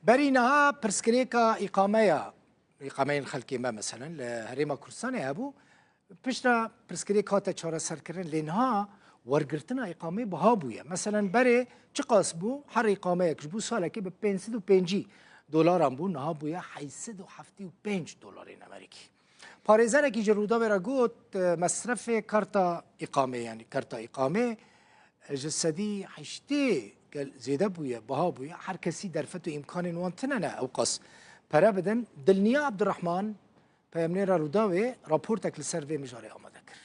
Berî niha pirsgirêka îqameya îqameyên xelkê me meselen li Herêma Kurdistanê hebû. Piştre pirsgirêk hate çareserkirin lê niha wergirtina îqameyê biha bûye. Meselen berê çiqas bû her îqameyek ji bo salekê bi 550 dolaran bû niha bûye 875 dolarên Amerîkî. Parêzerekî ji Rûdawê re got mesrefê karta îqamê yanî karta îqamê 80% gel zêde bûye, biha bûye, her kesî derfet û îmkanên wan tune ne ewqas pere bidin. Dilniya Abdurrahman peyamnêra Rûdawê raportek li ser vê mijarê amade kir.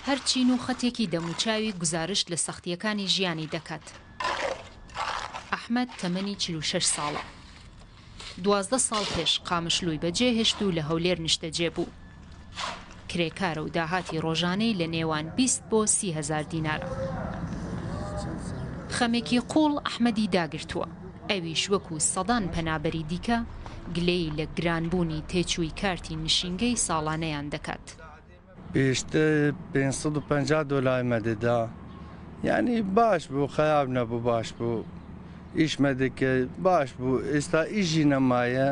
Her çîn û xetêkî demûçawî guzarişt li sextiyەکانی ژیانی دەکات. ئەحمەد تەمەنی 46 ساڵە. 12 ساڵ پێش قامشلووی بەجێهێشت و لە هەولێر نیشتەجێ بوو. کرێکارە و داهاتی ڕۆژانەی لە نێوان 20 بۆ 30 هەزار دینارە. خەمێکی قووڵ ئەحمەدی داگرتووە، ئەویش وەکو سەدان پەنابەری دیکە گلەیی لە گرانبوونی تێچووی کارتی نشینگەی ساڵانەیان دەکات. پێشتر 550 دۆلارمە دەدا یعنی باش بوو خراپ نەبوو باش بوو ئیشمە دەکرد باش بوو ئێستا ئیشی نەمایە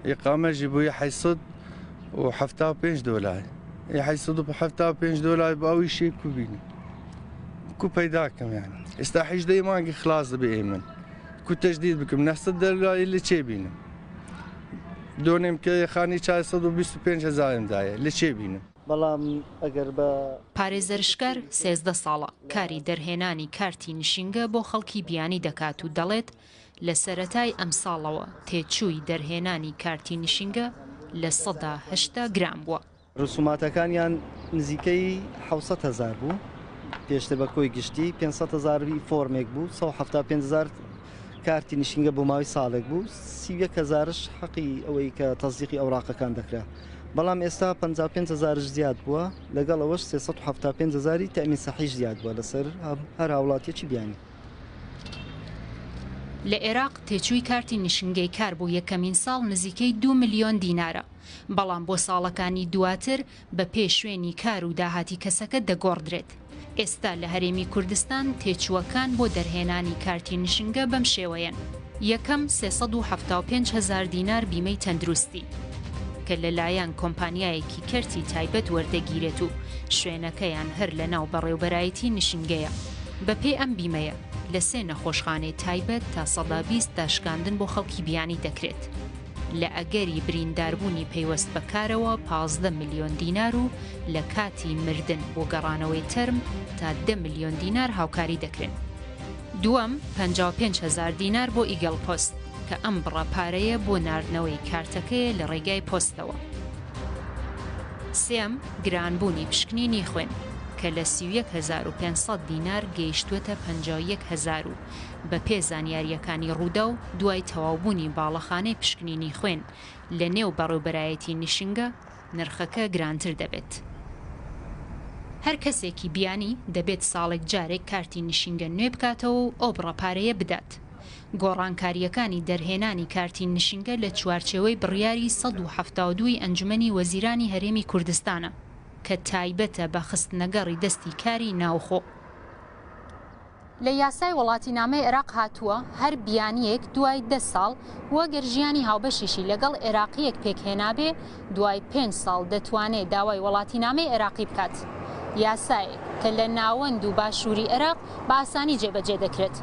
ئیقامەژی بووی 875 دۆلار 875 دۆلار بۆ ئەو ئیشەی کو بینم کو پەیدا کەم یعنی ئێستا هەژدەی مانگی خلاص دەبێ من کو تەجدید بکەم 900 دۆلاری لە چێ بینم دۆنێم کە خانی 425 هەزارم دایە لە چێ بینم. بەڵام ئەگەر بە. پارێزەر شکار 13 ساڵە کاری دەرهێنانی کارتی نشینگە بۆ خەڵکی بیانی دەکات و دەڵێت، لە سەرەتای ئەمساڵەوە تێچووی دەرهێنانی کارتی نشینگە 80% گران بووە. رسوماتەکانیان نزیکەی 700 هەزار بوو پێشتر بە کۆی گشتی 500 هەزار فۆرمێک بوو 175 هەزار کارتی نشینگە بۆ ماوەی ساڵێک بوو 31 هەزارش حەقی ئەوەی کە تەزیقی ئەوراقەکان دەکرا بەڵام ئێستا 55 هەزارش زیاد بووە لەگەڵ ئەوەش 375 هەزاری تەئمین سەحیش زیاد بووە لەسەر هەر هاوڵاتیەکی بیانی. لە عێراق تێچووی کارتی نشینگەی کار بۆ یەکەمین ساڵ نزیکەی 2 ملیۆن دینارە، بەڵام بۆ ساڵەکانی دواتر بەپێی شوێنی کار و داهاتی کەسەکە دەگۆڕدرێت. ئێستا لە هەرێمی کوردستان تێچووەکان بۆ دەرهێنانی کارتی نشینگە بەم شێوەیەن، یەکەم، 375 هەزار دینار بیمەی تەندروستی، کە لەلایەن کۆمپانیایەکی کەرتی تایبەت وەردەگیرێت و شوێنەکەیان هەر لەناو بەڕێوبەرایەتی نشینگەیە. بەپێی ئەم بیمەیە لە سێ نەخۆشخانەی تایبەت تا 20% داشکاندن بۆ خەڵکی بیانی دەکرێت. لە ئەگەری برینداربوونی پەیوەست بە کارەوە 15 ملیۆن دینار و لە کاتی مردن بۆ گەڕانەوەی تەرم تا 10 ملیۆن دینار هاوکاری دەکرێن. دووەم، 55 هەزار دینار بۆ ئیگەڵ پۆست، کە ئەم بڕە پارەیە بۆ ناردنەوەی کارتەکەیە لە ڕێگای پۆستەوە. سێیەم، گرانبوونی پشکنینی خوێن، کە لە 31,500 دینار گەیشتووەتە 51 هەزار و بەپێ زانیارییەکانی ڕووداو، دوای تەواوبوونی باڵەخانەی پشکنینی خوێن لە نێو بەڕێوبەرایەتی نشینگە، نرخەکە گرانتر دەبێت. هەر کەسێکی بیانی دەبێت ساڵێک جارێک کارتی نشینگە نوێ بکاتەوە و ئەو بڕە پارەیە بدات. گۆڕانکارییەکانی دەرهێنانی کارتی نشینگە لە چوارچێوەی بڕیاری 172 ی ئەنجومەنی وەزیرانی هەرێمی کوردستانە کە تایبەتە بە خستنەگەڕی دەستی کاری ناوخۆ. لە یاسای وڵاتینامەی عێراق هاتووە، هەر بیانییەک دوای دە ساڵ و گەر ژیانی هاوبەشیشی لەگەڵ عێراقییەک پێکهێنابێ، دوای پێنج ساڵ دەتوانێ داوای وەڵاتینامەی عێراقی بکات. یاسایەک کە لە ناوەند و باشووری عێراق بە ئاسانی جێبەجێ دەکرێت،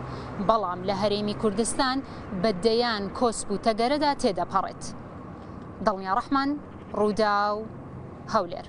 بەڵام لە هەرێمی کوردستان بە دەیان کۆسپ و تەگەرەدا تێدەپەڕێت. دڵنیا ڕەحمان، ڕووداو، هەولێر.